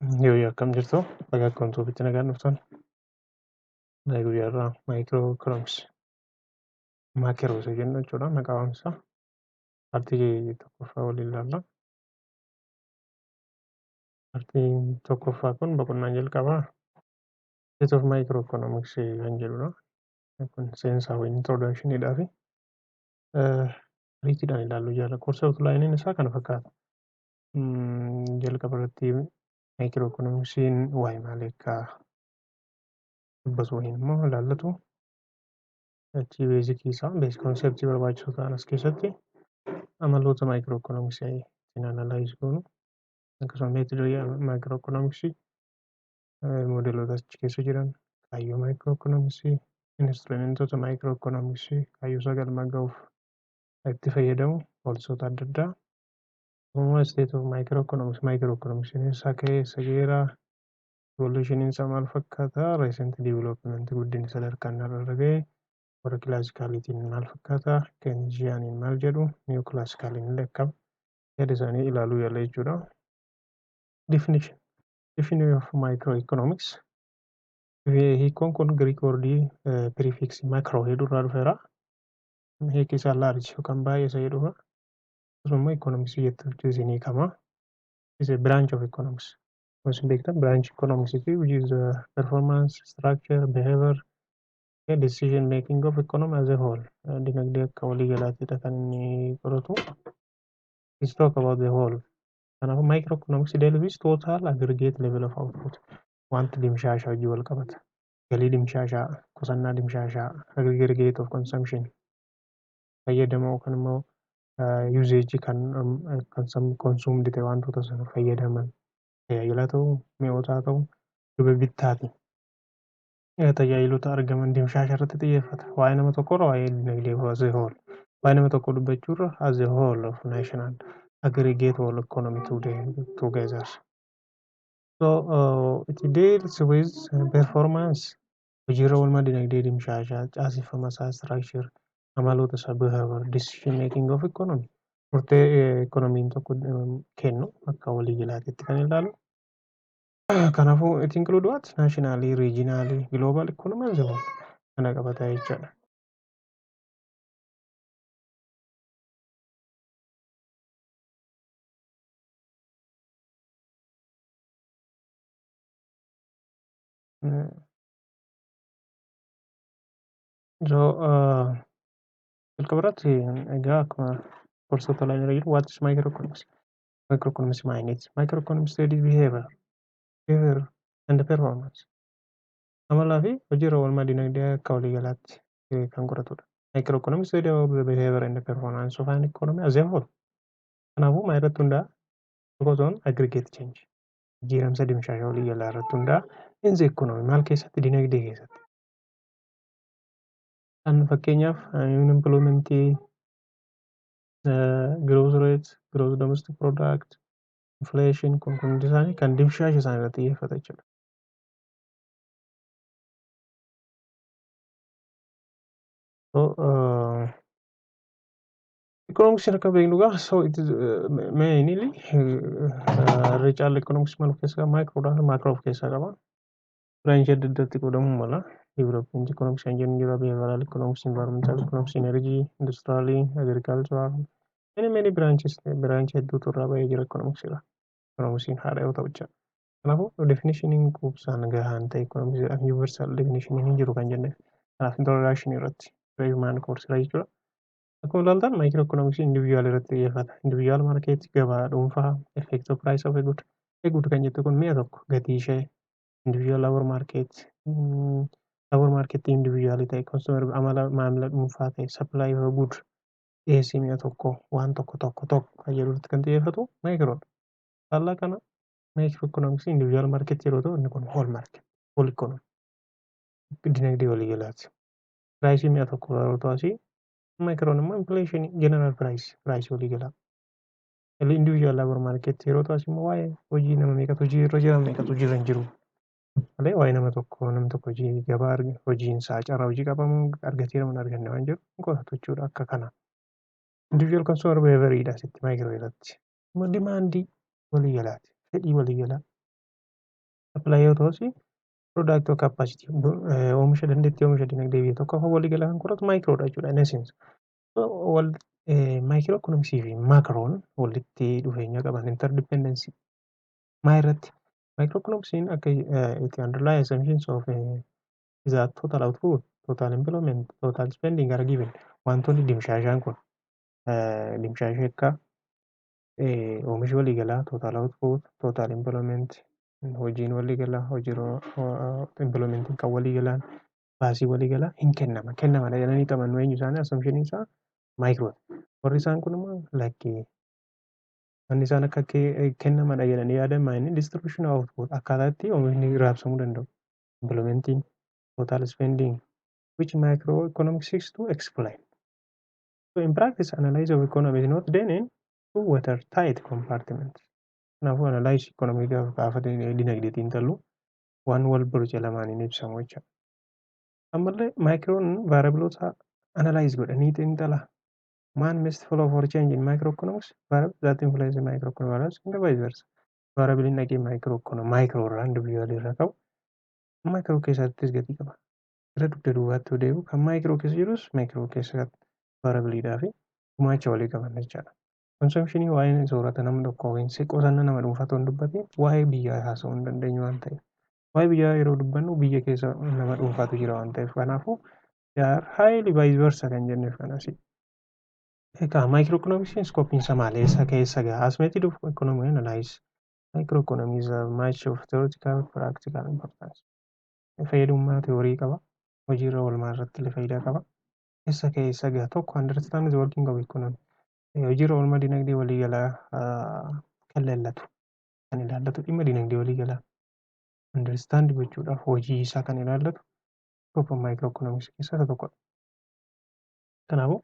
Yoo akkam jirtu, baga akkam tuubitti nagaan dhuftan. Guyyaa irraa microeconomics, macro isa jennu jechuudha, maqaa waamsa partii tokkoffaa waliin ilaalla. Partiin tokkoffaa kun boqonnaan jalqabaa State of Microeconomics kan jedhudha. Kun seensaa wayii introductionidhaa fi ariitiidhaan ilaallu jaalla. Course outlineiin isaa kana fakkaata. Jalqaba irratti microeconomicsiin waa'ee maalii akka dubbatu waliin immoo ilaallatu. Achi basicii isaa, basic conceptii barbaachisoo ta'an, as keessatti amaloota microeconomicsii ittiin analyze goonu, akkasuma methodii microeconomicsii, modeloota achi keessa jiran, kaayyoo microeconomicsii, instrumentoota microeconomicsii kaayyoo isaa galmaan ga'uuf itti fayyadamu, policyota adda addaa. Uumaa state of microeconomics, microeconomicsiin eessaa ka'ee eessa ga'eera, evolutioniin isaa maal fakkaata, recent development, guddinni sadarkaan irra ga'e warra classicaliitiin maal fakkaata, Keynesianiin maal jedhu, neo classicaliin illee akkam, yaada isaanii ilaaluu yaala jechuudha. Definition. Definition of microeconomics. Hiikkoon kun Greek wordii prefix macro jedhu irraa dhufeera. Hiikki isaa large yookaan baay'ee isa jedhudha. Akkasuma immoo economics jettuutti isin hiikama. Is a branch of economics. Akkuma isin beektan, branch economics which is the performance, structure, behavior, decision making of economy as a whole. Dinagdee akka walii galaatiidha kan inni qoratu. Let's talk about the whole. Kanaafuu microeconomics deal with total aggregate level of output. Wanti dimshaashaa hojii wal qabata. Galii dimshaashaa, qusannaa dimshaashaa, aggregate of consumption. Fayyadama yookaan immoo usage kan consumed ta'e, wantoota sana fayyadaman. Tajaajila ta'uu, mi'oota haa ta'u, duba bittaati. Tajaajiloota argaman dimshaasha irratti xiyyeeffata. Waa'ee nama tokkorra waa'ee dinagdee as a whole. Waa'ee nama tokko dubbachuurra as a whole of national aggregate whole economy together. So it deals with performance, hojiirra oolmaa dinagdee dimshaashaa, caaseffama isaa, structure, amaloota isaa, behavior, decision making of economy. Murtee economiin tokko kennu akka waliigalaatiitti kan ilaalu. Kanaafuu it include what? Nationally, regionally, global economy as a whole. Kana qabata jechaadha. So jalqaba irratti egaa akkuma gorsoota line irra jiru, what is microeconomics? Microeconomics maal? Microeconomics studies behavior and performance. Amalaa fi hojiirra oolmaa dinagdee akka waliigalaatti kan qoratudha. Microeconomics study of the behavior and performance of an economy as a whole. Kanaafuu maal irratti hundaa'a? Focus on aggregate change. Jijjiiramsa dimshaashaa waliigalaa irratti hundaa'a. In the economy, maal keessatti? Dinagdee keessatti. Kan fakkeenyaaf unemployment, growth rate, gross domestic product, inflation, kun hundi isaanii kan dimshaasha isaanii irratti xiyyeeffata jechuudha. So, economics akka beeknu egaa, so it is mainly irra caala economics maal of keessaa qaba? Microdhaan macro of keessaa qaba. Branchii adda addaatti qoodamuu mala. Development economics kan jennu jira, behavioral economics, environmental economics, energy, industrial, agricultural, many many branches, branch hedduutu irraa bahee jira economics irraa. Economicsiin haadha yoo ta'u jecha. Kanaafuu definitioniin quubsaan gahaan ta'e economics, universal definition hin jiru kan jenneef. Kanaaf introduction irratti freshman course irra jechuudha. Akkuma ilaaltan, microeconomics individual irratti xiyyeeffata. Individual market, gabaa dhuunfaa, effect of price of a good. A good kan jettu kun mi'a tokko gatii ishee, individual labor market, labor market individual ta'e, consumer, amala maamila dhuunfaa ta'e, supply of a good, dhiyeessii mi'a tokko, waan tokko tokko tokko kan jedhu irratti kan xiyyeeffatu microdha. Faallaa kana microeconomics individual market yeroo ta'u, inni kun whole market, whole economy, dinagdee waliigalaati. Priceii mi'a tokko yeroo ta'u, asii macron immoo inflation, general price, priceii waliigalaa. Individual labor market yeroo ta'u, asii immoo waa'ee hojii, nama meeqatu hojii irra jira, meeqatu hojii irra hin jiru. Malee waa'ee nama tokko, namni tokko hojii gabaa hojiin isaa carraa hojii qabamu argateera moo hin arganne waan jedhu hin qoratu jechuudha akka kana. Individual consumer behavior dha asitti micro irratti. Immoo demandii waliigalaati. Fedhii waliigalaa. Supply yoo ta'us, product capacity, oomisha, dandeettii oomisha dinagdee biyya tokkoo akka waliigalaa kan qoratu microdha jechuudha in essence. Wal microeconomicsii fi macroon walitti dhufeenya qaban, interdependency maa irratti? Microeconomicsiin akka it underlie assumptions of is that total output, total employment, total spending are given. Wantoonni dimshaashaan kun dimshaashee akka oomishi waliigalaa, total output, total employment, hojiin waliigalaa, hojii employmentiin kan waliigalaan, baasii waliigalaa hin kennama. Kennama jedhanii qabannu eenyu isaanii assumption isaa microoti. Warri isaan kun immoo lakkii, wanni isaan akka kennamadha jedhanii yaadan maa inni distribution of output, akkaataa itti oomishni raabsamuu danda'u. Employmentiin, total spending, which microeconomics seeks to explain. So in practice, analysis of economy is not done in two watertight compartments. Kanaafuu analysis economy gaafa dinagdee xiinxallu waan wal borce lamaaniin ibsamu jechuudha. Ammallee microon variableoota analyze godhanii xiinxala. Man must follow for change in microeconomics variable that influence microeconomic variables and vice versa. Variableiin dhaqee microeconomic micro irraa individual irraa ka'u macro keessattis gatii qaba. Gara dugda duubaatti yoo deebi'u, kan micro keessa jirus macro keessatti variableiidhaa fi gumaacha walii qaban jechaadha. Consumptionii, waa'ee soorata nama tokkoo, qusannaa nama dhuunfaa otoo hin dubbatiin waa'ee biyyaa haasa'uu hin dandeenyu waan ta'eef. Waa'ee biyyaa yeroo dubbannu biyya keessa nama dhuunfaatu jira waan ta'eef, kanaafuu they are highly vice versa kan jenneef kanasi. Egaa microeconomicsiin scopeiin isaa maali? Eessa keessa gaha? As method of economic analysis, microeconomy is a much of theoretical practical importance. Fayyadummaa theory qaba. Hojiirra oolmaa irratti illee faayidaa qaba. Eessa keessa gaha? Tokko, understand the working of economy. Hojiirra oolmaa dinagdee waliigalaa kan ilaallatu kan ilaallatu, dhimma dinagdee waliigalaa understand gochuudhaaf hojii isaa kan ilaallatu scope of microeconomics keessaa isa tokkodha. Kanaafuu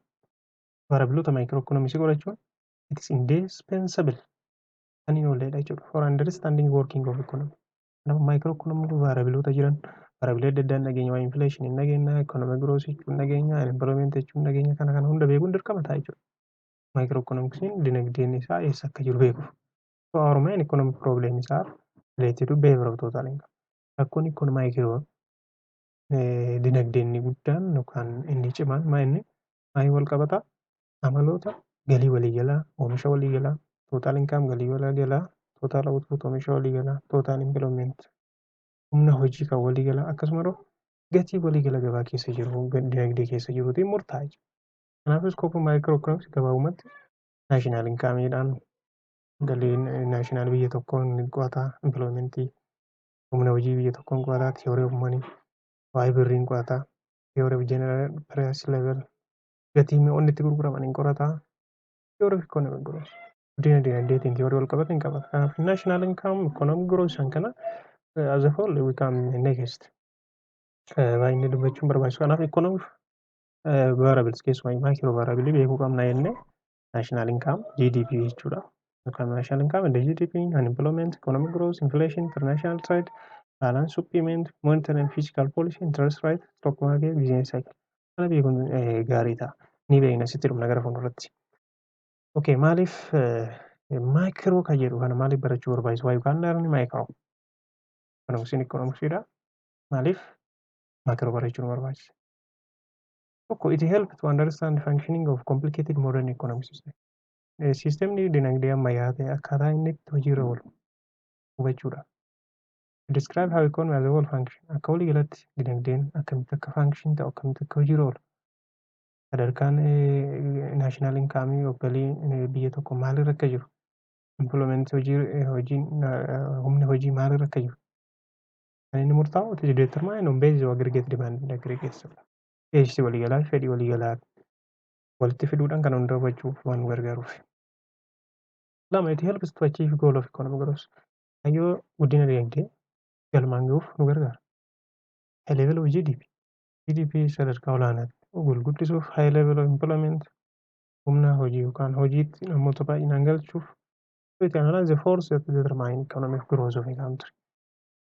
variableoota microeconomics qorachuun it is indispensable, kan hin oolledha jechuudha, for understanding working of economy. Kanaafuu microeconomic variableoota jiran, variableii adda addaa hin dhageenya, waa'ee inflation hin dhageenya, economic growth jechuun hin dhageenya, unemployment jechuun hin dhageenya, kana kana hunda beekuun dirqama ta'a jechuudha. Microeconomicsiin dinagdeen isaa eessa akka jiru beekuuf. So our main economic problem is are related to behavior of total income. Rakkoon micro dinagdee inni guddaan yookaan inni cimaan maa inni maaliin wal qabata? Amaloota galii waliigalaa, oomisha waliigalaa, total income, galii waliigalaa, total output, oomisha waliigalaa, total employment, humna hojii kan waliigalaa, akkasuma gatii waliigala gabaa keessa jiru, dinagdee keessa jiruutiin murtaa'a jechuudha. Kanaafuu scope microeconomics gabaabumatti national incomeiidhaan galiin national biyya tokkoo ni qo'ata, employmentii, humna hojii biyya tokkoo ni qo'ata, theory of money, waa'ee birrii ni qo'ata, theory of general price level, gatii mi'oonni itti gurguraman ni qorata, theory of economic growth, guddina dinagdeetiin theory wal qabate ni qabata. Kanaaf national income, economic growth, isaan kana as a whole we can next baay'inni dubbachuun barbaachisu. Kanaaf economic variables, keessumaa micro variable beekuu qabna jennee, national income, GDP jechuudha. Yookaan national income and the GDP, unemployment, economic growth, inflation, international trade, balance of payment, monetary and fiscal policy, interest rate, stock market, business cycle. Kana beekuun gaarii ta'a. Ni beekna, sitti dhumna gara fuulduratti. Okay, maaliif micro kan jedhu kana maaliif barachuu barbaachisu? Why you can learn micro? Economicsiin economicsiidha. Maaliif macro barachuu nu barbaachisa? Tokko, it help to understand the functioning of complicated modern economic system. Siistemni dinagdee ammayyaa ta'e akkaataa inni itti hojiirra oolu hubachuudha. Describe how economy as a whole function. Akka walii galatti dinagdeen akkamitti akka function ta'u, akkamitti akka hojiirra oolu. Sadarkaan national incomeii, galii biyya tokko maalirra akka jiru. Employment, hojii, hojiin humni hojii maalirra akka jiru. Kan inni murtaa'u, it is determined on basis of aggregate demand and aggregate supply. Dhiyeessii waliigalaa fi fedhii waliigalaa walitti fiduudhaan kan hunda hubachuuf waan nu gargaaruuf. Lama, it helps to achieve goal of economic growth. Kaayyoo guddina dinagdee galmaan gahuuf nu gargaara. High level of GDP. GDP sadarkaa olaanaatti gurguddisuuf, high level of employment, humna hojii yookaan hojiitti namoota baay'inaan galchuuf. It analyze the force that determine economic growth of a country.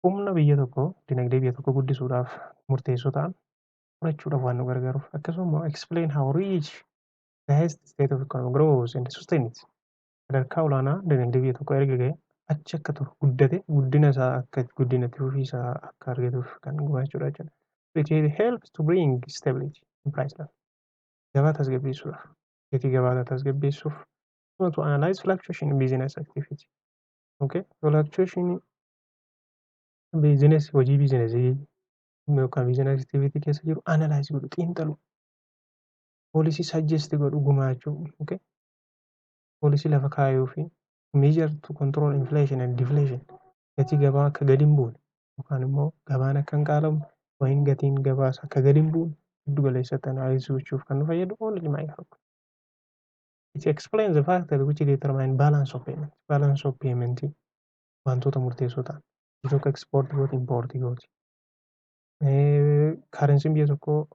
Humna biyya tokkoo, dinagdee biyya tokkoo guddisuudhaaf murteessoo ta'an qorachuudhaaf waan nu gargaaruuf, akkasuma explain how reach the highest state of economic growth and sustain it. Sadarkaa olaanaa dinagdee biyya tokkoo erga ga'e Achi akka turu, guddate, guddina isaa akka guddina itti fufiisaa akka argatuuf kan gumaachuudha jechuudha. It helps to bring stability in price level. Gabaa tasgabbeessuudhaaf, gatii gabaa tasgabbeessuuf, to analyze fluctuation in business activity. Okay, fluctuation business, hojii businessii yookaan business activity keessa jiru analyze godhu, xiinxalu, policy suggest godhu, gumaachuu, okay, policy lafa kaayuu fi measure to control inflation and deflation, gatii gabaa akka gadi hin buune yookaan immoo gabaan akka hin qaala'umne wayin gatiin gabaas akka gadi hin buune giddu galeessatti analyze gochuuf kan nu fayyadu only micro. It explains the factor which determine balance of payment. Balance of payment wantoota murteessoo ta'an. Biyyi tokko export gooti, import gooti. Currencyn biyya tokkoo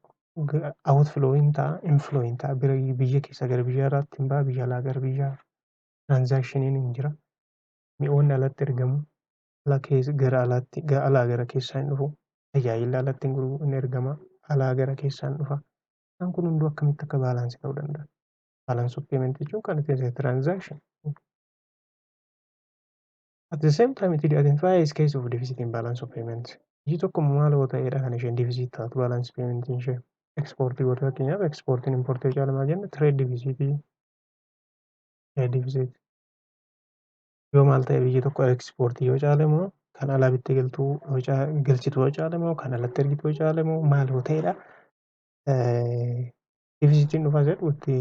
outflow hin ta'a, inflow hin ta'a. Biyya keessaa gara biyya alaatti hin ba'a, biyya alaa gara biyya transactioniin hin jira. Mi'oonni alatti ergamu, ala keessa gara alaatti, alaa gara keessaa hin dhufu. Tajaajilli alatti hin ergama, alaa gara keessaa hin dhufa. Isaan kun hunduu akkamitti akka balance ta'uu danda'a? Balance of payment jechuun kan itti transaction. At the same time, it identifies case of deficit in balance of payment. Biyyi tokko maal yoo ta'edha kan isheen deficit taatu balance payment ishee? Exportii goota, fakkeenyaaf exportiin importii caala maal jenna, trade deficit, trade deficit. Yoo maal ta'e, biyyi tokko exportii yoo caale moo, kan alaa bittee galtuu yoo galchitu yoo caale moo, kan alatti ergitu yoo caale moo, maal yoo ta'edha deficitiin dhufaa jedhu itti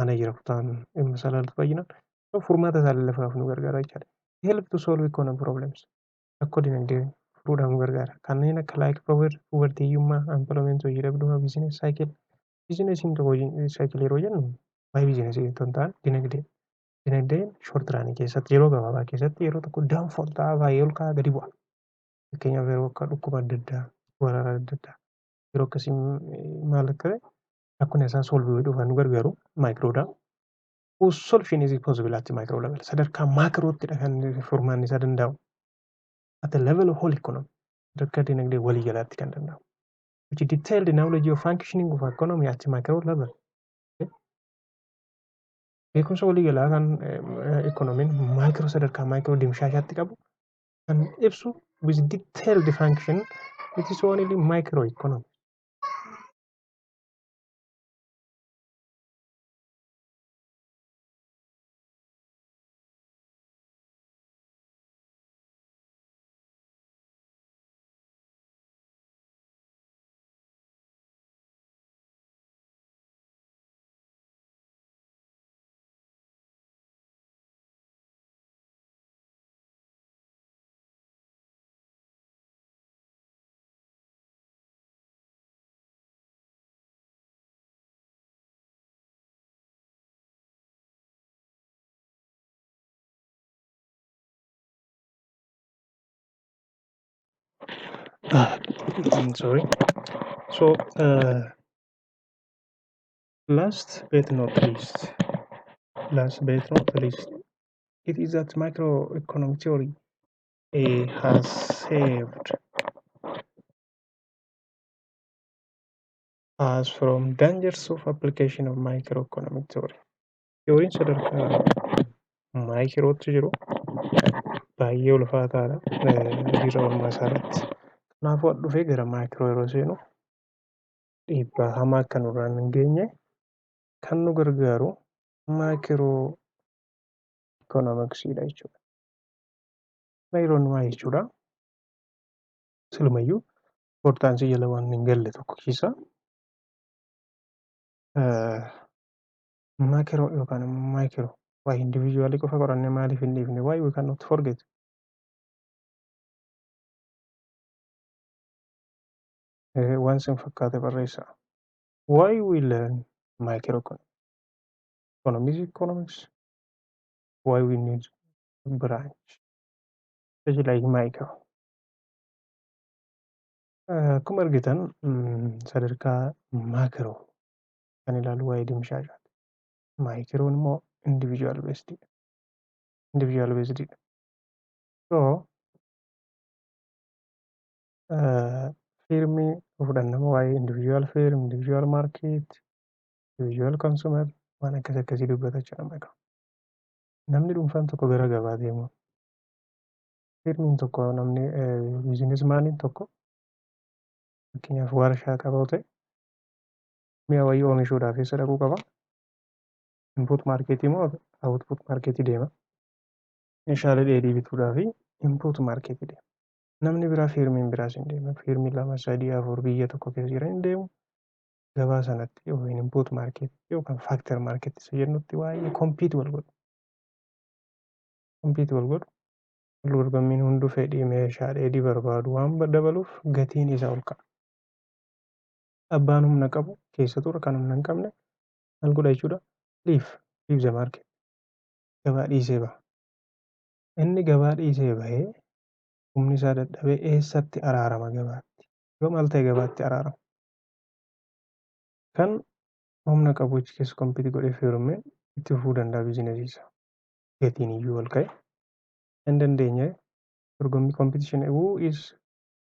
aanee jira kutaan dhimma isaa ilaaltu baay'inaan. Furmaata isaa lafaaf nu gargaara jechaadha. Help to solve economic problems. Rakkoo dinagdee furuudhaaf nu gargaara. Kanneen akka like poverty, hiyyummaa, unemployment, hojii dhabdummaa, business cycle. Businessiin tokko hojii cycle yeroo jennu waa'ee businessii otoo hin taane dinagdee. Dinagdeen short run keessatti, yeroo gabaabaa keessatti, yeroo tokko downfall ta'a, baay'ee ol ka'a, gadi bu'a. Fakkeenyaaf yeroo akka dhukkuba adda addaa, weerara adda addaa, yeroo akkasii maal akka ta'e rakkoon isaa solve godhuuf kan nu gargaaru microdha. Whose solution is possible at micro level. Sadarkaa macroottidha kan furmaanni isaa danda'amu. At the level of whole economy. Sadarkaa dinagdee waliigalaatti kan danda'amu. Which detailed knowledge of functioning of economy at micro level. Beekumsa waliigalaa kan economiin micro, sadarkaa micro dimshaashaatti qabu kan ibsu with detailed function, it is only micro economy. I'm sorry. So, last but not least, last but not least, it is that microeconomic theory has saved us from dangers of application of microeconomic theory. Theoryin sadarkaa microotti jiru baay'ee ulfaataadha hojiirra oolmaa isaa irratti. Kanaafuu dhufee gara macro yeroo seenu dhiibbaa hamaa akka nurraan hin geenye kan nu gargaaru macro economicsiidha jechuudha. Microon maal jechuudha? Silumayyuu importance jala waan hin galle tokko keessa macro yookaan immoo micro waa individualii qofa qorannee maaliif hin dhiifne? Why we cannot forget? Waan sin fakkaate barreessaa. Why we learn microeconomics? Economics, economics. Why we need branch? Such like micro. Akkuma argitan sadarkaa macro kan ilaalu waa'ee dimshaashaati. Microon immoo individual based. Individual based. So firmii fudhannama waa'ee individual firm, individual market, individual consumer waan akkas akkasii dubbata jechuudha micro. Namni dhuunfaan tokko gara gabaa deemu Firmiin tokko, namni businessmaniin tokko, fakkeenyaaf warshaa qaba yoo ta'e, mi'a wayii oomishuudhaaf eessa dhaquu qaba? Input marketii moo output marketii deema? Meeshaalee dheedhii bituudhaaf input marketii deema. Namni biraa, firmiin biraas hin deema. Firmii lama, sadii, afur biyya tokko keessa jiran hin deemu. Gabaa sanatti yookiin input marketii yookaan factor marketii isa jennutti waa'ee compete wal godhu. Compete wal godhu. Wal dorgommiin hunduu fedhii meeshaa dheedhii barbaadu waan dabaluuf gatiin isaa ol ka'a. Abbaan humna qabu keessattuu kan humna hin qabne maal godha jechuudha? Leave the market. Gabaa dhiisee baha. Inni gabaa dhiisee bahee humni isaa dadhabee eessatti araarama gabaatti? Yoo maal ta'e gabaatti araarama? Kan humna qabu achi keessa compete godhee firmee itti fufuu danda'a businessii isaa. Gatiin iyyuu ol ka'e. Hin dandeenye dorgommii, competition, who is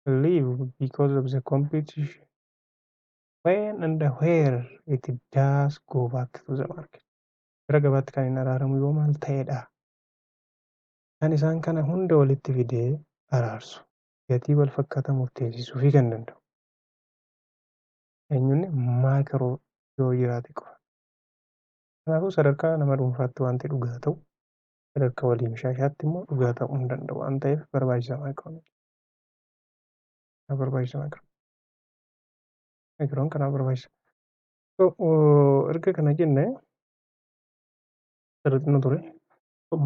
leave because of the competition, when and where it does go back to the market. Gara gabaatti kan inni araaramu yoo maal ta'edha? Kan isaan kana hunda walitti fidee araarsu, gatii wal fakkaataa murteessisuufii kan danda'u eenyuun? Macro yoo jiraate qofa. Kanaafuu sadarkaa nama dhuunfaatti wanti dhugaa ta'u sadarkaa walii mishaashaatti immoo dhugaa ta'uu hin danda'u waan ta'eef barbaachisaa macroon. Barbaachisa macro. Macroon kanaaf barbaachisa. Erga kana jenne sirriitti ture.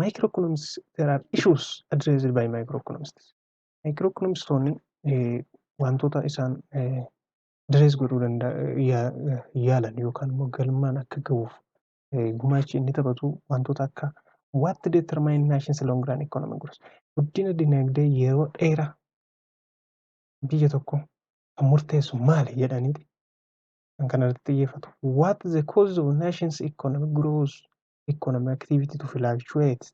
Microeconomics, there are issues addressed by microeconomists. Microeconomistoonni wantoota isaan address godhuu yaalan yookaan immoo galmaan akka gahuuf gumaachi inni taphatu wantoota akka what determine nations long run economic growth, guddina dinagdee yeroo dheeraa biyya tokko kan murteessu maali jedhaniiti kan kana irratti xiyyeeffatu. What the cause of nations economic growth, economic activity to fluctuate,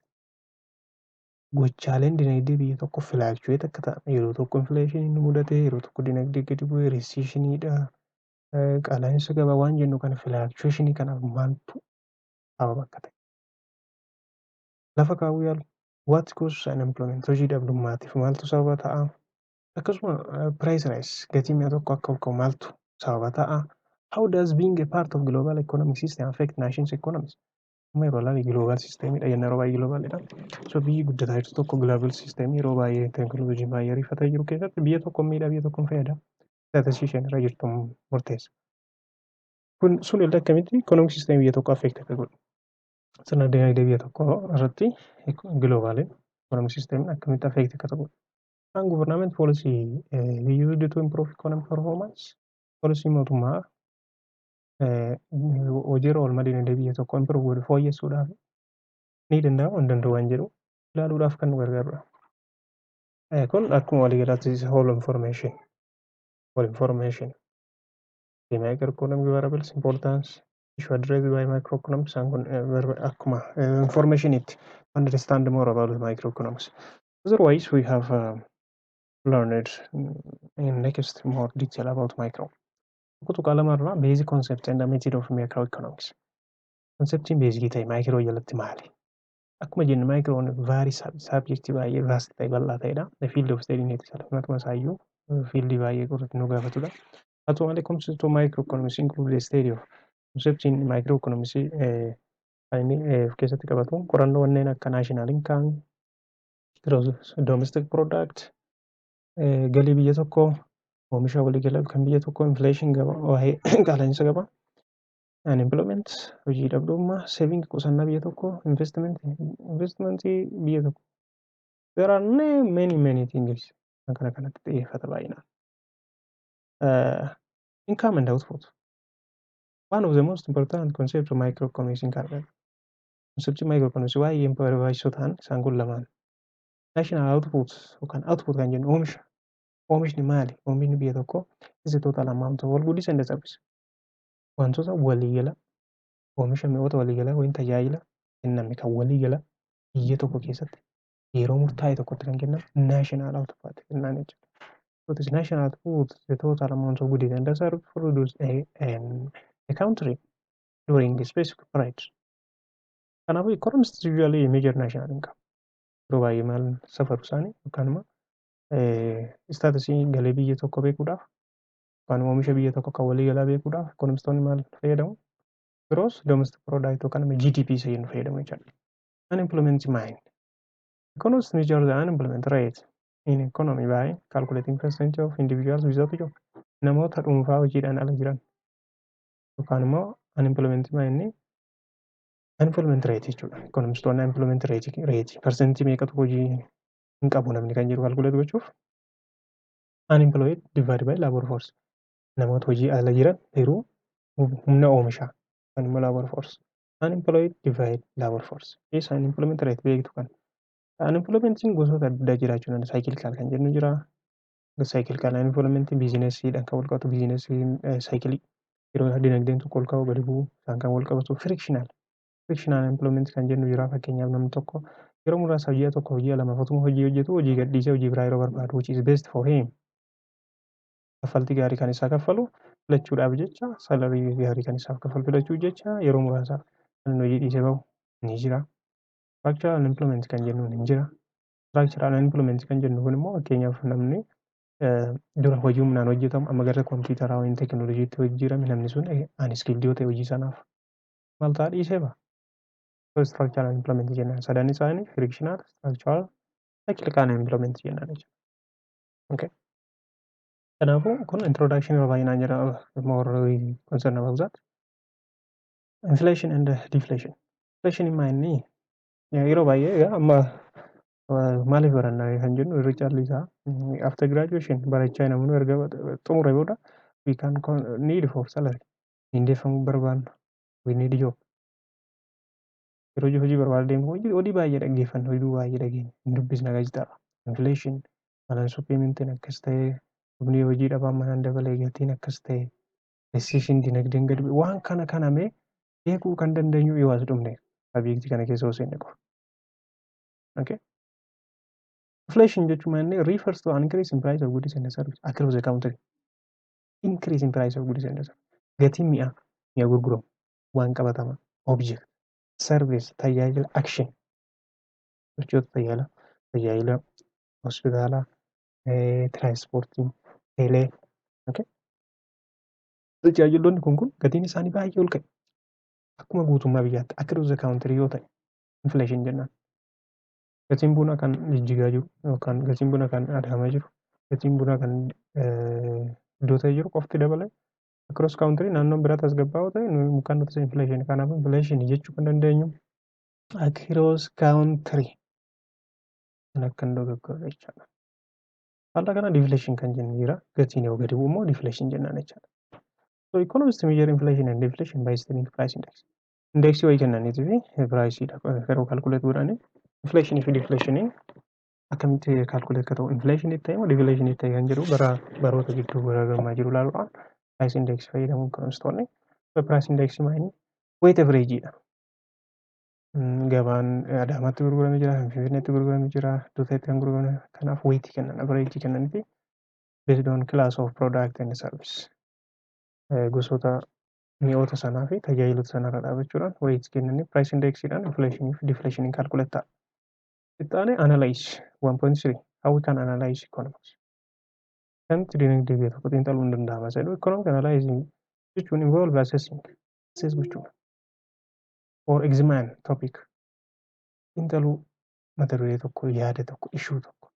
gochaaleen dinagdee biyya tokko fluctuate akka ta'an, yeroo tokko inflationiin nu mudate, yeroo tokko dinagdee gadi bu'e, recessioniidha, qaala'insa gabaa waan jennu kana, fluctuationii kanaaf maaltu sababa akka ta'e lafa kaa'uu yaalu. What causes unemployment, hojii dhabdummaatiif maaltu sababa ta'a? Akkasuma price rise, gatii mi'a tokko akka ol ka'u maaltu sababa ta'a? How does being a part of global economic system affect nations economies? Amma yeroo ilaalu global systemidha jenna, yeroo baay'ee globalidha. So biyyi guddataa jirtu tokko global system yeroo baay'ee teekinooloojiin baay'ee ariifatee jiru keessatti biyya tokko miidhaa, biyya tokko fayyada. Statusii isheen irra jirtu murteessa. Kun sun illee akkamitti economic system biyya tokko affect akka godhu. Sirna dinagdee biyya tokkoo irratti globaliin economic system akkamitti affect akka godhu. Kan government policy be used to improve economic performance, policy mootummaa hojiirra oolmaa dinagdee biyya tokkoo improve godhu fooyyessuudhaaf ni danda'ama hin danda'u waan jedhu ilaaluudhaaf kan nu gargaarudha. Kun akkuma waliigalaatti whole information, whole information. The microeconomic variables importance, issue addressed by microeconomics, isaan kun akkuma informationitti understand more about microeconomics. Otherwise we have learned in next more detail about micro. 1.2 irraa basic concept and the method of microeconomics. Conceptiin basicii ta'e micro jalatti maali? Akkuma jenne microon very subjectii baay'ee vast ta'e, bal'aa ta'edha. The field of study itself matuma isaayyuu fieldii baay'ee qoratu nu gaafatudha. Haa ta'u malee concept of microeconomics include the study of, conceptiin microeconomics kan inni of keessatti qabatu qorannoo wanneen akka national income, gross domestic product, galii biyya tokkoo, oomisha waliigalaa kan biyya tokkoo, inflation gabaa, waa'ee qaala'insa gabaa, unemployment, hojii dhabdummaa, saving, qusannaa biyya tokkoo, investmentii biyya tokkoo. There are many many things kan kana kanatti xiyyeeffata baay'inaan. Income and output. One of the most important concept of microeconomics income. Conceptii microeconomics baay'ee barbaachisoo ta'an isaan kun lamaan. National output yookaan output kan jennu oomisha. Oomishni maali? Oomishni biyya tokkoo is the total amount of all goods and services. Wantoota waliigala, oomisha mi'oota waliigalaa yookiin tajaajila kenname kan waliigala biyya tokko keessatti yeroo murtaa'e tokkotti kan kennamu national output jennaan jechuudha. What is national output? The total amount of goods and services produced in a country during a specific period. Kanaafuu economists usually measure national income. Yeroo baay'ee maal safaru isaanii yookaan immoo statusii galii biyya tokko beekuudhaaf yookaan oomisha biyya tokko kan waliigalaa beekuudhaaf economistoonni maal fayyadamu? Gross domestic product yookaan immoo GDP isa jennu fayyadamu jechuudha. Unemployment mean. Economists measure the unemployment rate in economy by calculating percentage of individuals without job. Namoota dhuunfaa hojiidhaan ala jiran yookaan immoo unemployment mean unemployment rate jechuudha. Economistoonni unemployment rate percentii meeqatu hojii hin qabu namni kan jedhu calculate gochuuf unemployed divided by labor force. Namoota hojii ala jiran yeroo humna oomishaa yookaan immoo labor force. Unemployed divide labor force. Isa unemployment rate beektu kan. Unemploymentiin gosoota adda addaa jiraachuu danda'a. Cyclical kan jennu jira. Cyclical unemployment businessiidhaan kan wal qabatu, businessiin cycleii yeroo dinagdeen tokko ol ka'u gadi bu'u isaan kan wal qabatu. Frictional unemployment kan jennu jira. Fakkeenyaaf, namni tokko yeroo muraasaaf, ji'a tokko, ji'a lama otuma hojii hojjetu hojii gadhiisee hojii biraa yeroo barbaadu, which is best for him. Kaffaltii gaarii kan isaa kaffalu filachuudhaaf jecha, salary gaarii kan isaaf kaffalu filachuuf jecha yeroo muraasaaf kan inni hojii dhiisee bahu ni jira. Structural unemployment kan jennuun ni jira. Structural unemployment kan jennu kun immoo fakkeenyaaf namni dura hojii humnaan hojjetamu amma gara kompiitaraa yookiin teekinooloojiitti jijjiirame, namni sun unskilled yoo ta'e hojii sanaaf maal ta'a? Dhiisee baha. So structural unemployment jennaan. Sadan isaanii frictional, structural, cyclical unemployment jennaan jechuudha. Okay. Kanaafuu kun introduction yeroo baay'inaan jira, more concern about that. Inflation and deflation. Inflation maa inni yeroo baay'ee egaa amma maaliif baranna kan jennu, irra caalli isaa after graduation barachaa namni erga xumure booda we can need for salary, mindeeffamuu barbaanna, we need job. Yeroo hojii barbaada deemu hojii odii baay'ee dhaggeeffanna, oduu baay'ee dhageenya, hin dubbisna gaazexaadha. Inflation, balance of paymentiin akkas ta'e, humni hojii dhabaa manaan dabalee, gatiin akkas ta'e, recession, dinagdeen gadi bu'e, waan kana kana mee beekuu kan dandeenyu yoo as dhufne subjectii kana keessa osoo hin qofa. Okay. Inflation jechuun maal inni refers to an increase in price of goods and services across the country. Increase in price of goods and services. Gatiin mi'a mi'a gurguramu, waan qabatamaa, object, service, tajaajila, action, sochoota tajaajila hospitaalaa, tiraanspoortii, teelee. Okay. Tajaajiloonni kun gatiin isaanii baay'ee ol ka'e. Akkuma guutummaa biyyaatti across the country yoo ta'e inflation jennaan. Gatiin bunaa kan jijjigaa jiru yookaan gatiin bunaa kan Adaamaa jiru, gatiin bunaa kan iddoo ta'e jiru qofti dabale across country naannoon biraa tasgabbaa'oo ta'e kan nuti inflation. Kanaaf inflation jechuu kan dandeenyu across country kan akka hin dogoggorre jechaadha. Haala kana deflation kan jennu jira. Gatiin yoo gadi bu'u immoo deflation jennaan jechaadha. So economists measure inflation and deflation by studying price index. Indexii wayii kennaniitii fi priceiidha yeroo calculate godhanii inflation fi deflation akkamitti calculate akka ta'u, inflation ta'e moo deflation ta'e kan jedhu bara baroota gidduu garaagarummaa jiru ilaaluudhaan price index fayyadamu economistoonni. So price index maal weight average dha. Gabaan Adaamaatti gurguramee jira, Finfinneetti gurguramee jira, iddoo ta'etti kan gurgurame, kanaaf weightii kennan, average kennaniifi based on class of product and service. Gosoota mi'oota sanaa fi tajaajiloota sanarra dhaabachuudhaan weight kennanii price indexiidhaan inflation fi deflation calculate ta'a. Itti aanee analyze 1.3, how we can analyze economics. Akkamitti dinagdee biyya tokko xiinxaluun danda'ama jedhu. Economic analyzing jechuun involve assessing, assess gochuudha. Or examine topic, xiinxaluu mata duree tokko, yaada tokko, issue tokko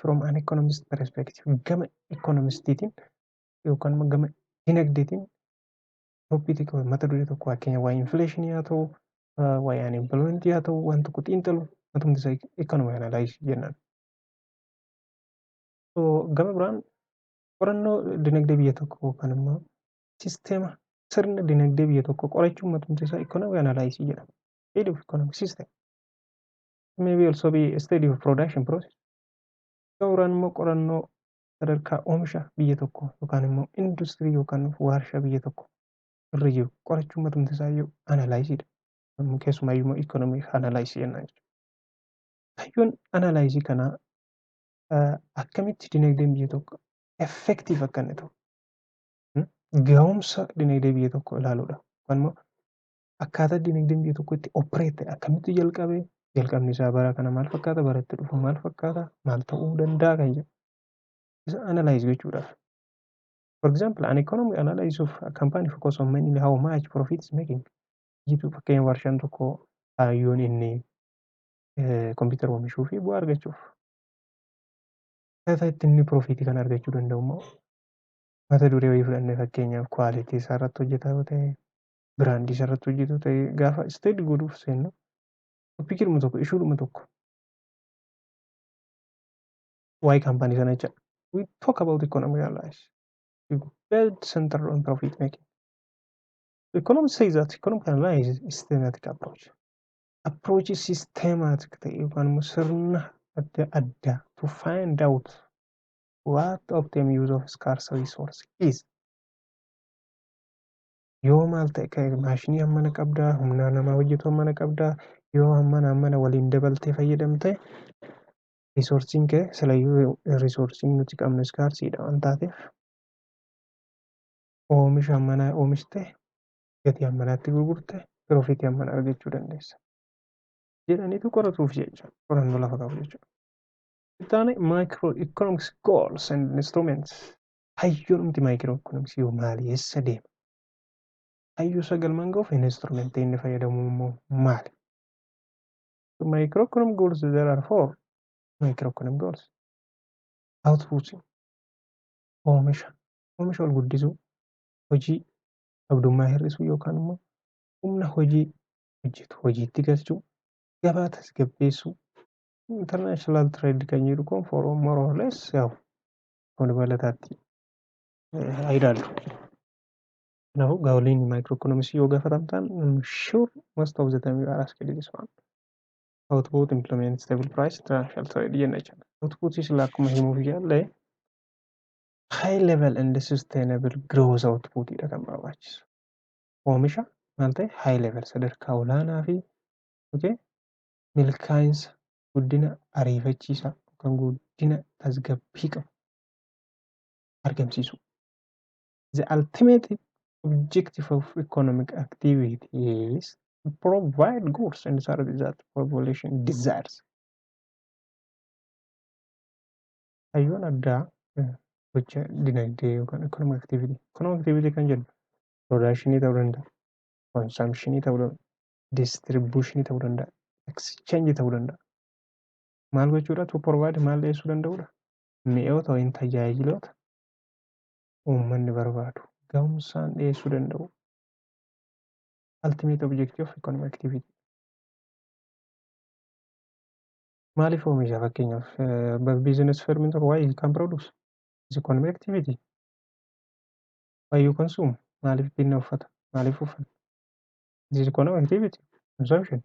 from an economist perspective, gama economistiitiin yookaan immoo gama dinagdeetiin topicii tokko, mata duree tokko, fakkeenya waa'ee inflationii haa ta'u, waa'ee unemploymentii haa ta'u, waan tokko xiinxalu matumti isaa economic analysis jennaan. So gama biraan qorannoo dinagdee biyya tokkoo yookaan immoo sisteema sirna dinagdee biyya tokkoo qorachuun matumti isaa economic analysis jedhama. Study of economic system. Maybe also be a study of production process. Gama biraan immoo qorannoo sadarkaa oomisha biyya tokkoo yookaan immoo industirii yookaan warshaa biyya tokko irra jiru qorachuun matumti isaa iyyuu analysiidha. Keessumaayyuu immoo economic analysis jennaan jechuudha. Kaayyoon analysisii kanaa akkamitti dinagdeen biyya tokko effective akka inni ta'u, gahumsa dinagdee biyya tokkoo ilaaluudha. Yookaan immoo akkaataa dinagdeen biyya tokko itti operate ta'e, akkamitti jalqabe Jalqabni isaa bara kana maal fakkaata? Bara itti dhufu maal fakkaata? Maal ta'uu danda'a kan jedhu. Isa analyze gochuudhaaf. For example, an economic analysis of a company focus on mainly how much profit is making. Jitu fakkeenya warshaan tokko kaayyoon inni kompiitara oomishuu fi bu'aa argachuuf. Akkaataa itti inni profitii kana argachuu danda'u immoo mata duree wayii fudhannee, fakkeenyaaf quality isaa irratti hojjetaa yoo ta'e, brandii isaa irratti hojjetu ta'e, gaafa study godhuuf seennu topiciidhuma tokko, issuedhuma tokko waa'ee kaampaanii sana jecha. We talk about economic analysis. We build centered on profit making. Economics says that economic analysis is systematic approach. Approach systematic ta'e yookaan immoo sirna adda addaa to find out what optimum use of scarce resource is. Yoo maal ta'e, maashinii hammana qabdaa, humna namaa hojjetu hammana qabdaa, yoo hammana hammana waliin dabaltee fayyadamte, resourceiin kee silayyuu resourceiin nuti qabnu scarceiidha waan taateef, oomisha hammana oomishte gatii hammanaatti gurgurte profitii hammana argachuu dandeessa jedhaniitu qoratuuf jecha qorannoo lafa qabu jechuudha. Itti microeconomics goals and instruments. Hayyoon microeconomics yoo maali, eessa deema? Hayyuu isa galmaan gahuuf instrumentii inni fayyadamu immoo maali? Microeconomic goals, there are four microeconomic goals. Output, oomisha ol guddisuu, hojii dhabdummaa hir'isuu yookaan immoo humna hojii hojjetu hojiitti galchuu, gabaa tasgabbeessuu, international trade kan jedhu kun for more or less yaa'u dabalataatti haa ilaallu. Kanaafuu goaliin microeconomicsii yoo gaafatamtan, I'm sure most of the time you are asked this one. Output, employment, stable price, international trade jenna jechuudha. Output sila akkuma himuuf yaalle high level and sustainable growth output dha kan barbaachisu. Oomisha maal ta'e, high level, sadarkaa olaanaa fi, okay, milkaa'insa guddina ariifachiisaa yookaan guddina tasgabbii qabu argamsiisuu. The ultimate objective of economic activity is to provide goods and services that population desires. Hayyoon addaa gocha dinagdee yookaan economic activity. Economic activity kan jennu production ta'uu danda'a, consumption ta'uu danda'a, distribution ta'uu danda'a, exchange ta'uu danda'a. Maal gochuudha? To provide, maal dhiyeessuu danda'uudha? Mi'oota yookiin tajaajiloota uummanni barbaadu gahumsaan dhiyeessuu danda'u. Ultimate objective of economic activity. Maaliif oomisha? Fakkeenyaaf business firm tokko why you can produce is economic activity. Why you consume? Maaliif binna uffata? Maaliif uffanna? It is economic activity, consumption.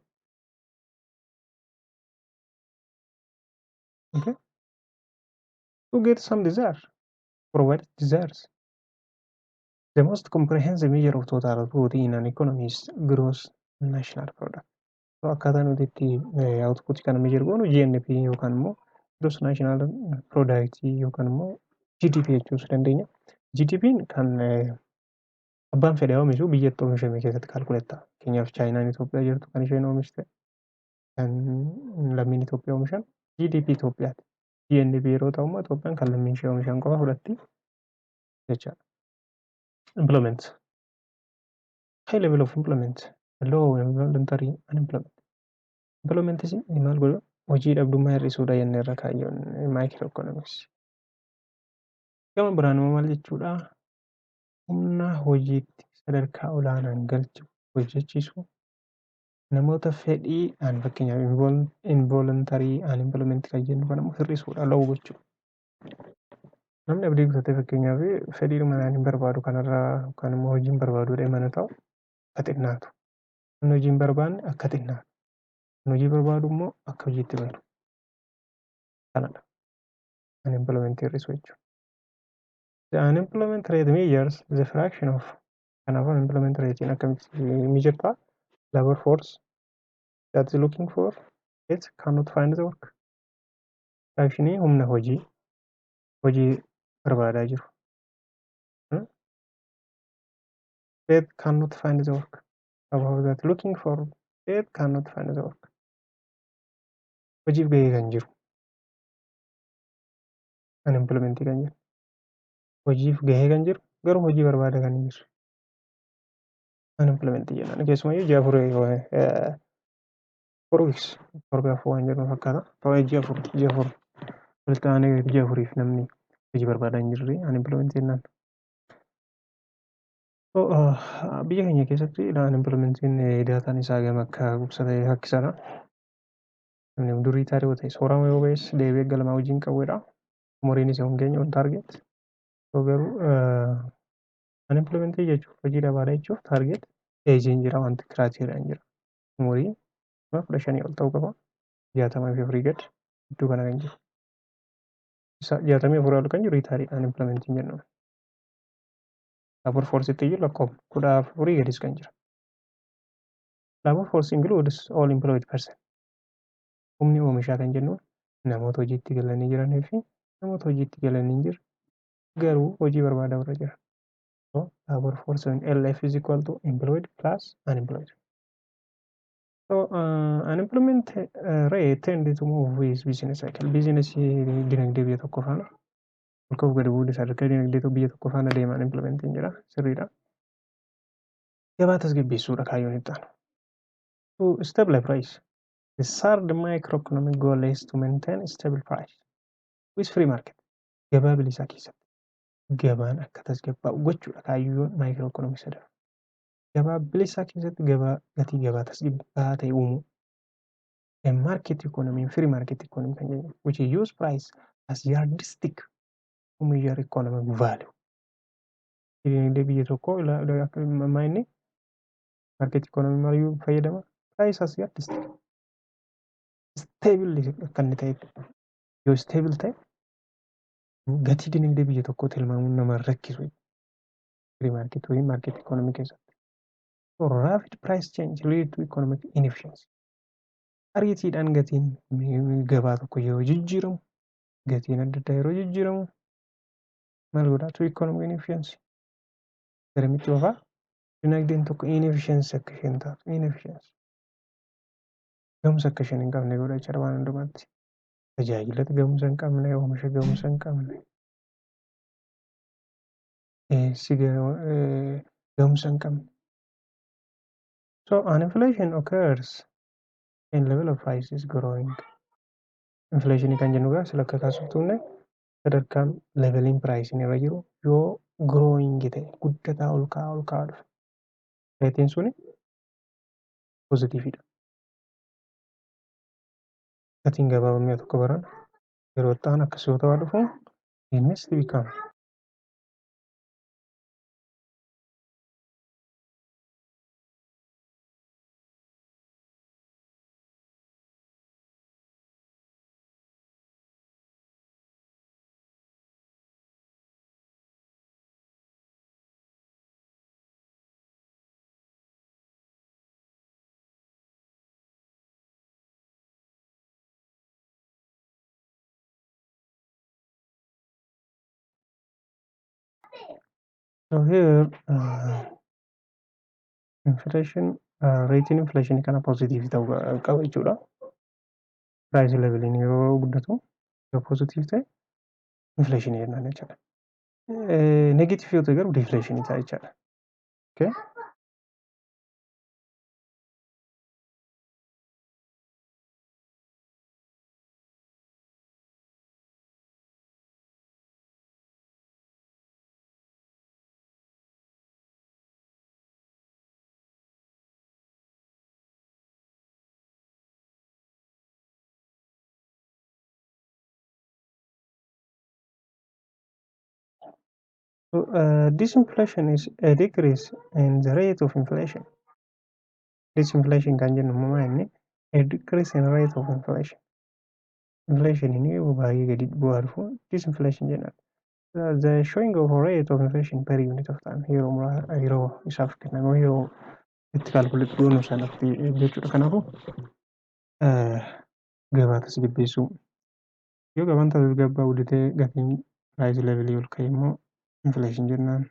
Okay? To get some desire, provide desires. The most comprehensive measure of total output in an economy is gross national product. So akkaataa nuti itti output kana measure goonu GNP yookaan immoo gross national product yookaan immoo GDP jechuus dandeenya. GDP'n kan abbaan fedhe oomishu biyyatti oomishame keessatti calculate ta'a. Fakkeenyaaf Chaayinaan Itoophiyaa jirtu kan isheen oomishte, kan lammiin Itoophiyaa oomishan GDP Itoophiyaati. GNP yeroo ta'u immoo Itoophiyaan kan lammiin ishee oomishan qofa fudhatti jechaadha. Employment. High level of employment. Low involuntary unemployment. Employment maal godhu? Hojii dhabdummaa hir'isuudha jennee irra kaayyoon microeconomics. Gama biraan immoo maal jechuudha? Humna hojiitti sadarkaa olaanaan galchu, hojjechiisuu, namoota fedhiidhaan, fakkeenyaaf involuntary unemployment kan jennu kan immoo hir'isuudha, low gochuu. Namni abdii kutatee, fakkeenyaaf fedhiidhuma hin barbaadu kanarraa yookaan immoo hojii hin barbaadu jedhee mana taa'u akka xinnaatu. Namni hojii hin barbaanne akka xinnaatu. Kan hojii barbaadu immoo akka hojiitti galu. Kanadha. Unemployment hir'isuu jechuudha. The unemployment rate measures the fraction of, kanaafuu unemployment rate akkamitti measure ta'a? Labor force that is looking for it cannot find the work. Fractionii humna hojii hojii barbaadaa jiru. It cannot find the work. About that looking for it cannot find the work. Hojiif gahee kan jiru. Unemployment kan jiru. Hojiif gahee kan jiru, garuu hojii barbaada kan hin jirre. Unemployment jennaan. Keessumayyuu ji'a 4, 4 weeks, torbee 4 waan jedhu fakkaata. Ji'a 4, ji'a 4 walitti aanee ji'a 4f namni hojii barbaadaa hin jirre unemployment jennaan. Biyya keenya keessatti unemploymentiin daataan isaa gama akka gubsa ta'e rakkisaadha. Namni durii taaree yoo ta'e, soorama yoo ba'es, deebi'ee galmaa hojii hin qabudha. Umuriin isaa hin geenye on target. Garuu unemployment jechuuf, hojii dhabaadha jechuuf, target ageiin jira, wanti criteriaan jira. Umurii 15 ol ta'uu qaba. 64 gad iddoo kana kan jiru. Isa 64 ol kan jiru retireedha unemploymentiin jennuun. Labor forceitti iyyuu lakkoofsa 14 gadis kan jira. Labor force includes all employed person. Humni oomishaa kan jennuun namoota hojiitti galanii jiranii fi namoota hojiitti galanii hin jirre, garuu hojii barbaadaa warra jiran. So labor force in LF is equal to employed plus unemployed. So unemployment rate tend to move with business cycle. Business dinagdee biyya tokko faana ol ka'uuf gadi bu'uu, sadarkaa dinagdee biyya tokko faana deema unemploymentiin jira, sirriidha. Gabaa tasgabbeessuudha kaayyoon itti aanu. To stabilize price. The third microeconomic goal is to maintain stable price with free market. Gabaa bilisaa keessatti gabaan akka tasgabbaa'u gochuudha kaayyoon microeconomics sadaffaa. Gabaa bilisaa keessatti gabaa gatii gabaa tasgabbaa'aa ta'e uumuu. A market economy, free market economy kan jennu, which use price as yardstick to measure economic value. Dinagdee biyya tokkoo inni market economy maaliyyuu fayyadama? Price as yardstick. Stable akka inni ta'e, yoo stable ta'e, gatii dinagdee biyya tokkoo tilmaamuun nama rakkisu free market yookiin market economy keessatti. So rapid price change lead to economic inefficiency. Ariitiidhaan gatiin gabaa tokko yeroo jijjiiramu, gatiin adda addaa yeroo jijjiiramu, maal godhaa? To economic inefficiency. Garamitti oofaa? Dinagdeen tokko inefficiency akka isheen taatu, inefficiency. Gahumsa akka isheen hin qabne godha jechuudha waan hundumaatti. Tajaajila gahumsa hin qabne, oomisha gahumsa hin qabne, dhiyeessii gahumsa hin qabne. So an inflation occurs when level of price is growing. Inflation kan jennu egaa sila akka kaasuuf turre, sadarkaan leveliin priceiin irra jiru yoo growing ta'e, guddataa ol ka'aa ol ka'aa dhufe. Rateiin suni positiveidha. Gatiin gabaa mi'a tokko baran yeroo itti aanu akkas yoo ta'aa dhufu, innis become. So here inflation rateiin inflation kana positive ta'uu qaba jechuudha. Price leveliin yeroo guddatu yoo positive ta'e, inflation jennaan jechuudha. Negative yoo ta'e garuu deflation ta'a jechuudha. Okay. So, disinflation is a decrease in the rate of inflation. Disinflation kan jennu immoo maal inni? A decrease in rate of inflation. Inflation inni baay'ee gadi bu'aa dhufu disinflation jennaan. The showing of rate of inflation per unit of time, yeroo muraasa yeroo isaaf kenname, yeroo itti calculate goonu sanatti jechuudha. Kanaafuu gabaa tasgabbeessuu, yoo gabaan tasgabbaa'uu didee gatiin price levelii ol ka'e immoo inflation jennaan.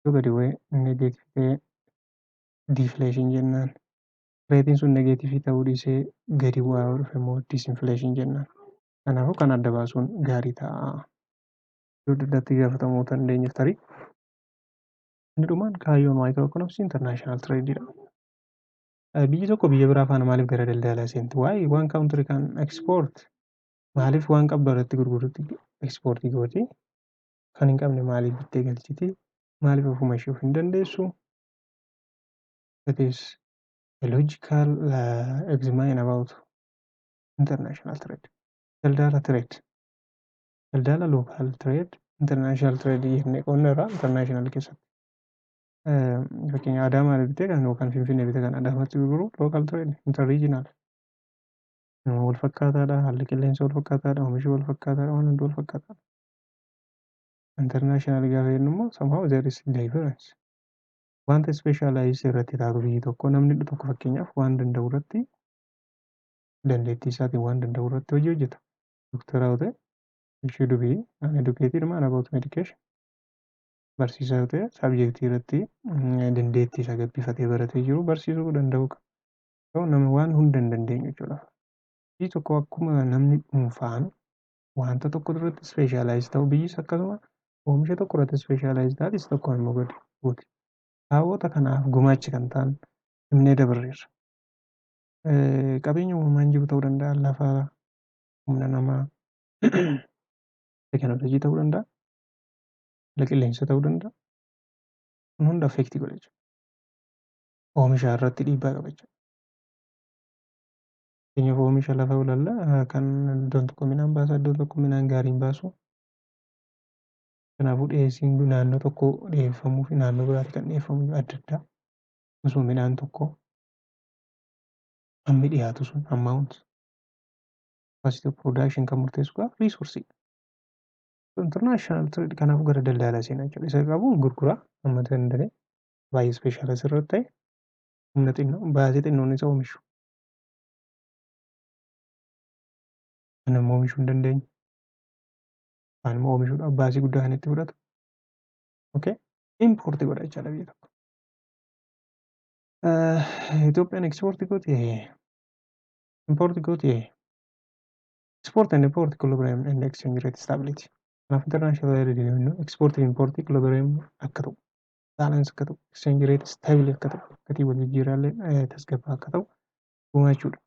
Yoo gadi bu'ee negative ta'e deflation jennaan. Rateiin sun negative ta'uu dhiisee gadi bu'aa yoo dhufe immoo disinflation jennaan. Kanaafuu kan adda baasuun gaarii ta'a. Iddoo adda addaatti gaafatamuu dandeenyeef tarii. Inni dhumaan kaayyoon macroeconomicsii international tradeiidha. Biyyi tokko biyya biraa faana maaliif gara daldalaa seenti? Why one country can export? Maaliif waan qabdu alatti gurgurutti exportii gooti? Kan hin qabne maaliif bittee galchiti? Maaliif ofuma ishee of hin dandeessu? That is a logical examine about international trade. Daldala trade. Daldala local trade, international trade jennee qoodne irraa international keessatti. Fakkeenya Adaamaa bitee kan yookaan Finfinnee bitee kan Adaamaatti gurguru local trade, interregional. Wal fakkaataadha, haalli qilleensa wal fakkaataadha, oomishi wal fakkaataadha, waan hundi wal fakkaataadha. International gaafa jennu immoo somehow there is difference. Wanta specialize irratti taatu biyyi tokko, namni tokko fakkeenyaaf waan danda'u irratti, dandeettii isaatiin waan danda'u irratti hojii hojjeta. Doktara yoo ta'e, he should be an educated man about medication. Barsiisaa yoo ta'e, subjectii irratti dandeettii isaa gabbifatee baratee jiru barsiisuu danda'uu qaba. Nama waan hunda hin dandeenyu jechuudha. Biyyi tokko akkuma namni dhuunfaan wanta tokko irratti specialize ta'u, biyyis akkasuma oomisha tokko irratti specialize taatis tokko immoo gadi buuti. Sababoota kanaaf gumaacha kan ta'an himnee dabarreerra. Qabeenya uumamaan jiru ta'uu danda'a, lafa, humna namaa, teekinooloojii ta'uu danda'a, haala qilleensa ta'uu danda'a. Kun hunda affect godha jechuudha. Oomisha irratti dhiibbaa qaba jechuudha. Fakkeenyaaf oomisha lafa ilaalla, kan iddoon tokko midhaan baasa, iddoon tokko midhaan gaarii hin baasu. Kanaafuu dhiyeessiin naannoo tokkoo dhiyeeffamuu fi naannoo biraatti kan dhiyeeffamu adda adda. Osoo midhaan tokkoo hammi dhiyaatu sun, amount capacity of production, kan murteessu egaa resourceiidha. International trade kanaafuu gara daldalaa seenaa jechuudha. Isa qabuun gurguraa amma danda'e baay'ee specialize irratti ta'e, humna xinnoo baasii xinnoon isa oomishu. Kan immoo oomishuu hin dandeenye. Yookaan immoo oomishuudhaaf baasii guddaa kan itti fudhatu. Okay? Import godha jechaadha biyya tokko. Itoophiyaan export gooti, import gooti. Export and import equilibrium and exchange rate stability. Kanaaf international trade jennu export fi import equilibrium akka ta'u, balance akka ta'u, exchange rate stable akka ta'u, gatii wal jijjiirraallee tasgabbaa'aa akka ta'u gumaachuudha.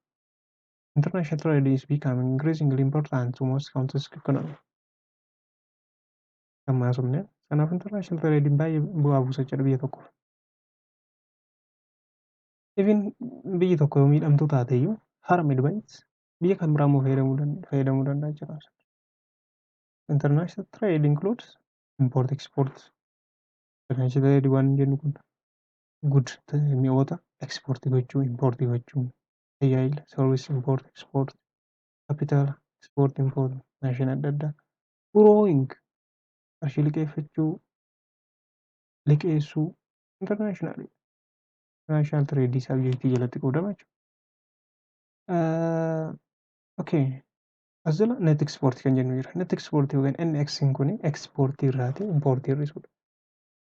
International trade is becoming increasingly important to most countries' economy. Kan maasofne kanaaf international trade baay'ee bu'aa buusa jechuudha biyya tokkoof. Even biyyi tokko yoo miidhamtuu taate iyyuu, harmed by it, biyya kan biraa immoo fayyadamuu danda'a jechuudha. International trade includes import, export. International trade waan jennu kun good, mi'oota export gochuu, import gochuu, tajaajila, service, import, export, capital, export, import, maashina adda addaa, borrowing, qarshii liqeeffachuu, liqeessuu, international. International trade subjectii jalatti qoodama jechuudha. Okay. As jala net export kan jennu jira. Net export yookaan NX kun exportii irraati importii hir'isuudha.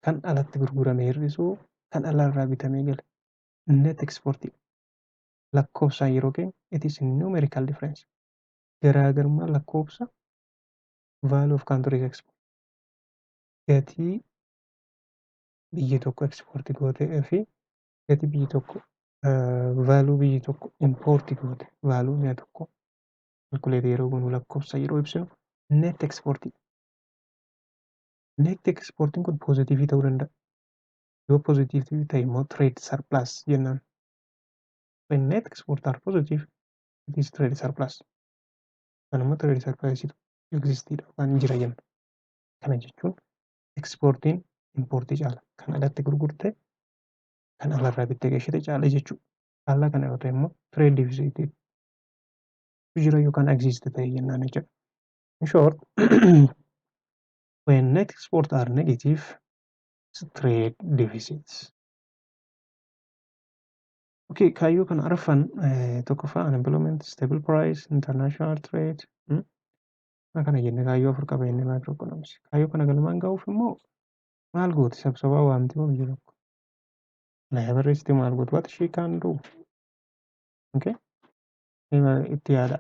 Kan alatti gurgurame hir'isuu kan alarraa bitamee gale. Net exportii lakkoofsaan yeroo kennu, it is numerical difference. Garaagarummaa lakkoofsa value of country's export. Gatii biyyi tokko exportii gootee fi gatii biyyi tokko, value biyyi tokko importii goote, value mi'a tokko calculate yeroo goonu, lakkoofsa yeroo ibsinu, net exportii. Net exportiin kun positive ta'uu danda'a. Yoo positive ta'e immoo trade surplus jennaan. When net export are positive, it is trade surplus. Kan immoo trade surplus existidha yookaan jira jenna. Kana jechuun exportiin importii caala. Kan alatti gurgurte kan alarraa bittee galchite caala jechuudha. Faallaa kana yoo ta'e immoo trade deficit jira yookaan exist ta'e jennaan jechuudha. In short, when net export are negative, it's trade deficits. Okay, kaayyoo kana arfan, tokkoffaa unemployment, stable price, international trade, kana jenne kaayyoo afur qaba jenne macroeconomics. Kaayyoo kana galmaan ga'uuf immoo maal gooti? Sabsabaa waamti moo biyya tokko? Xalayaa barreessite, maal gooti? What she can do? Okay? Itti yaada.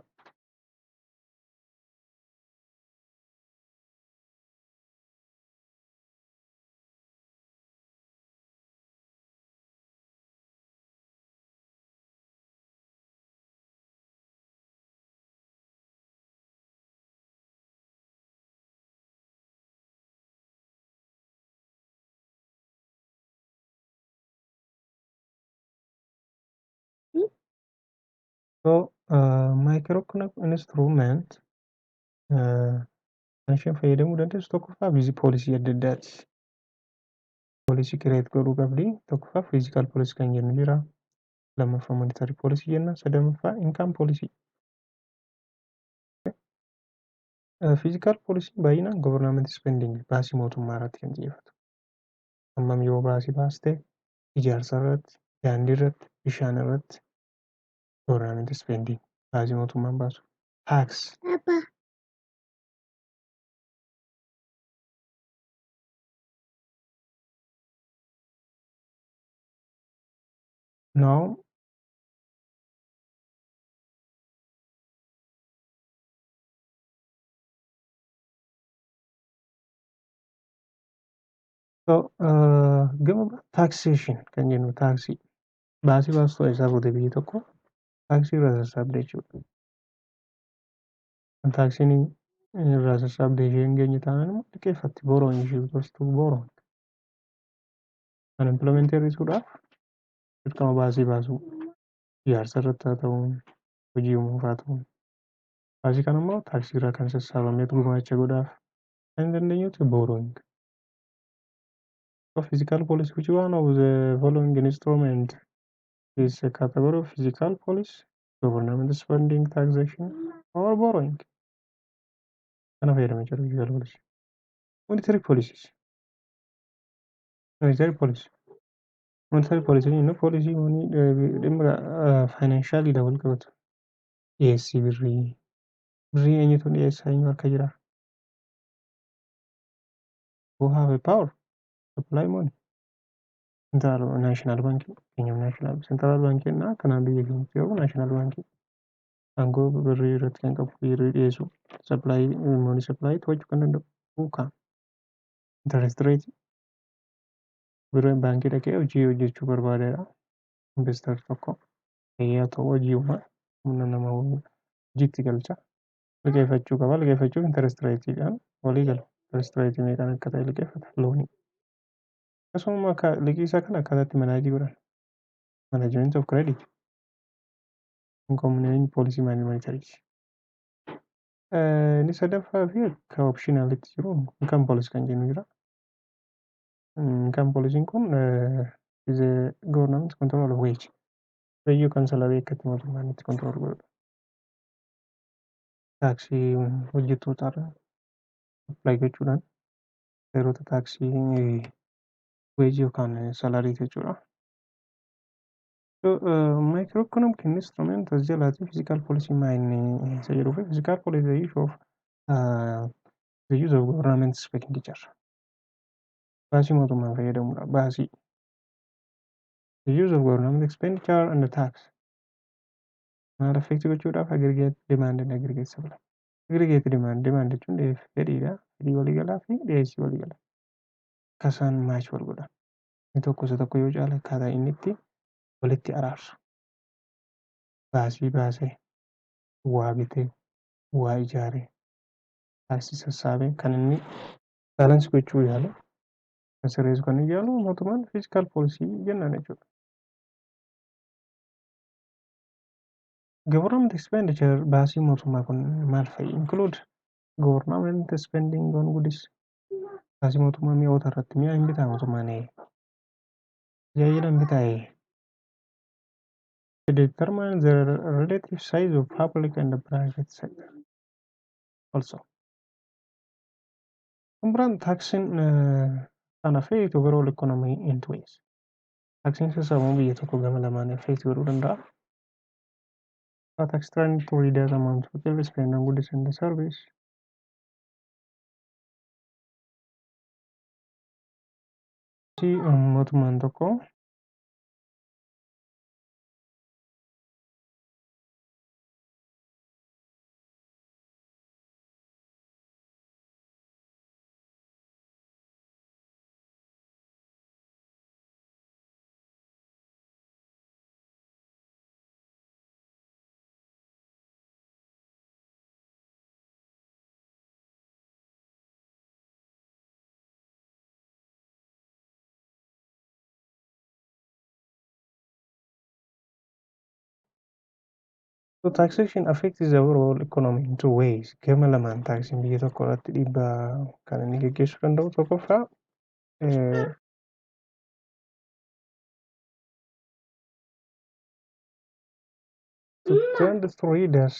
So, microeconomic instrument kan isheen fayyadamuu dandeessu tokkoffaa fiscal policy adda addaati. Policy create godhuu qabdi. Tokkoffaa fiscal policy kan jennu jira. Lammaffaa monetary policy jenna. Sadaffaa income policy. Fiscal policy baay'inaan government spending, baasii mootummaa irratti kan xiyyeeffatu. Hammam yoo baasii baaste ijaarsa irratti, daandii irratti, bishaan irratti, government spending, baasii mootummaan baasu. Tax. Now, so gama biraa taxation kan jennu, taaksii baasii baastuu isaa fuute biyyi tokko taaksii irraa sassaabde jechuudha. Taaksiin irraa sassaabde ishee hin geenye taanaan immoo liqeeffatti, borrowing, ishee gostu borrowing. Unemployment hir'isuudhaaf dirqama baasii baasuu, ijaarsa irratti haa ta'u, hojii uumuuf haa ta'u. Baasii kana immoo taaksii irraa kan sassaabametu gumaacha godhaaf, kan hin dandeenyetti borrowing. So fiscal policy, which one of the following instrument is a category of fiscal policy? Government spending, taxation or borrowing? Kana fayyadamee jira fiscal policy. Monetary policies. Monetary policy. Monetary policy inni policy dhimma financialiidhaan wal qabatu. Dhiyeessii birrii. Birrii eenyutu dhiyeessaa, eenyu harka jira? Who have a power? Supply money. Central National Bank, fakkeenyaaf National Central Bank jennaa, kanaan biyya keenyatti garuu National Bank aangoo birrii irratti kan qabu, birrii dhiyeessuu, supply, money supply to'achuu kan danda'u. Who can interest rate? Birrii baankii dhaqee hojii hojjechuu barbaadeera. Investor tokko haa ta'u, hojii uumaa humna nama hojiitti galcha. Liqeeffachuu qaba. Liqeeffachuuf interest rateedhaan walii gala. Interest rate meeqaan akka ta'e liqeeffata loonii. Akkasuma akka liqii isaa kana akkaataa itti manage godhan. Management of credit. Income policy monetary. Inni sadaffaa fi akka optionalitti jiru income policy kan jennu jira. Income policy kun is a government control of wage. Wage yookaan salary akkatti mootummaan itti control godhudha. Taaksii hojjettoota irraa apply gochuudhaan seerota taaksii wage yookaan salary jechuudha. So, microeconomic instrument as jalaati fiscal policy maa inni isa jedhuu fi fiscal policy, the issue of the use of government expenditure. Baasii mootummaan fayyadamudha. Baasii. The use of government expenditure and the tax. Maal affect gochuudhaaf? Aggregate demand and aggregate supply. Aggregate demand, demand jechuun fedhiidha. Fedhii waliigalaa fi dhiyeessii waliigalaa. Akka isaan match wal godhan. Inni tokko isa tokko yoo caale akkaataa inni itti walitti araarsu. Baasii baasee, waa bitee, waa ijaaree, taaksii sassaabee kan inni balance gochuu yaalu, kan sirreessuu kan inni yaalu mootummaan fiscal policy jennaan jechuudha. Government expenditure, baasii mootummaa kun maal fa'i? Include government spending on goods. Baasii mootummaa mi'oota irratti, mi'a hin bitaa mootummaan, tajaajila hin bitaa. To determine the relative size of public and private sector also. Kan biraan taaksiin kan affect overall economy in two ways. Taaksiin sassaabamuu biyya tokko gama lamaan affect godhuu danda'a. Tax trying to reduce amount of people spend on goods and service. Mootummaan tokko So taxation affects the overall economy in two ways. Gama lamaan taaksiin biyya tokko irratti dhiibbaa kan inni geggeessuu danda'u, tokkoffaa to tend to readers